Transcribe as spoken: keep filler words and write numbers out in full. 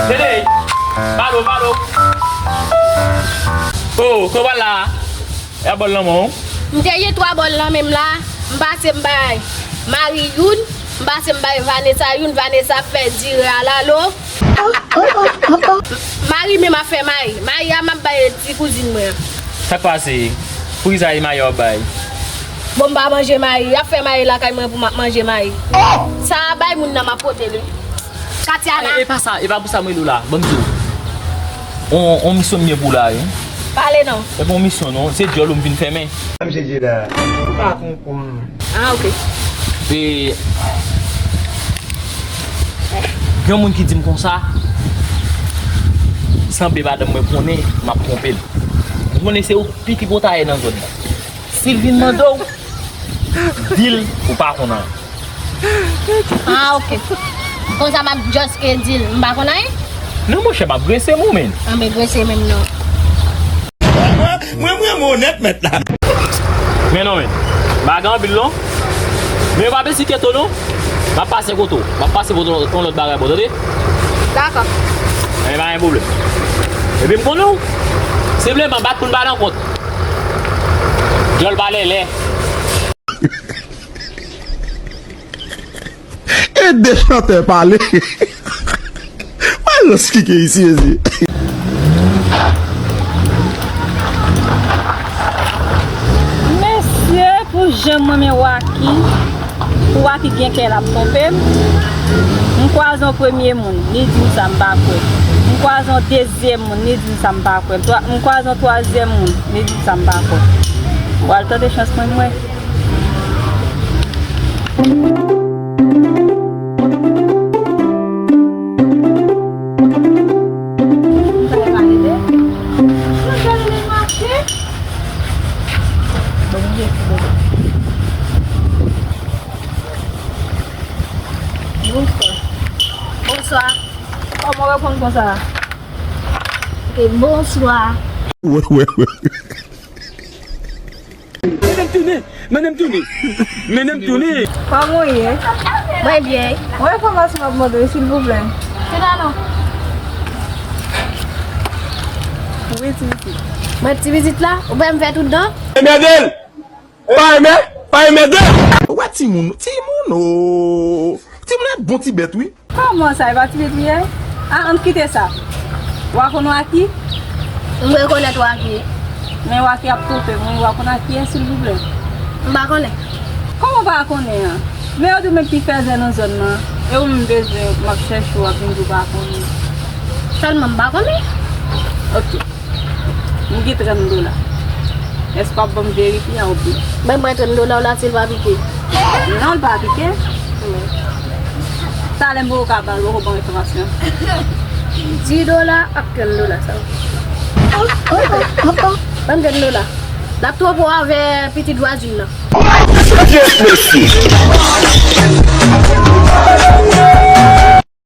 Dede! Pado, pado! Oh, kote w pral la? E a bòl nan men w? M te gen twa bòl nan men m la. M pase m bay Mari youn, m pase m bay Vanessa youn, Vanessa ap fè dire alalo. Mari menm ap fè mayi. Mayi a m ap bay ti kouzin mwen an. Sa k pase? Poukisa e mayi w ap bay? Bon, m pa manje mayi. Y ap fè mayi lakay mwen pou m ap manje mayi. Sa a bay moun nan m ap pote li. Katiana. E, e pa sa, e pa pou sa m rele w la. Ban m di w. On, on misyon m gen pou w la, wi. Pale non. E pa on misyon non, se dyòl ou m vin fèmen. Mesye Djeda, ou pa konprann. Ah, ok. E, gen moun ki di m konsa, sanble madanm mwen konnen m ap twonpe l. M konnen se ou piki pwotayè nan zòn nan. Si l vin mande w, di l ou pa konn anyen. Ah, ok. Konsa m ap just ke di l m pa konn anyen? Non, monchè, m ap grese m ou menm. Anben, grese menm non. Mwen, mwen, mwen onèt mèt la. Men non, men. Bagay anpil non. Men yo pa bezwen keto non. M ap pase kote w. M ap pase kote w yon lòt bagay bò, tande? Dakò. Men pa gen pwoblèm. Epi m konnen w. Senpleman bat pou n pa nan kont. Dyòl pa lèlè. Ede chantè pale. Wè lòs ki gen isi, mezi. Mesye, pou jan m renmen Waky, pou Waky gen kè l ap twonpe m. M kwaze yon premye moun, li di m sa m pa kwè. M kwaze yon dezyèm moun, li di m sa m pa kwè. M twa-, m kwaze yon twazyèm moun, li di m sa m pa kwè. M pral tante chans mwen, m wè. Bonswa. Bonswa. Kòman w reponn konsa? Ok, bonswa. Wè, wè, wè. Mennen m tounen! Mennen m tounen! Mennen m tounen! Kòman w ye? Mwen byen. Mwen enfòmasyon m ap mande w, silvouplè. Kisa non? Wi, ti pitit. Mwen ti pitit la? Ou pa m fè tout dan? Enmède l! Pa enmè? Pa enmède l! Ou wè timoun, timoun o! Timoun e bon ti bèt wi. Kòman sa, e pa ti pitit li ye? A, ann kite sa. W a konn Waky? M rekonèt Waky. Men Waky ap twonpe m wi, w a konn Waky ye, silvouplè? M pa konnen. Kòman w pa konnen an? Men yo di w menm pi fèzè nan zòn nan. E ou menm bezwen, m ap chèche w, w ap vin di w pa konnen. Sèlman m pa konnen. Ok. M gen trant dola. Èske w ap ban m verifye a oubyen? Ban mwen trant dola w la si l pa pike. Non, l pa pike. Talè m poko ka ba l, poko ban m enfòmasyon. Dis dola ak trant dola sa yo. Ban m trant dola. L ap twonpe w avè pitit vwazin nan. Yes, mesye.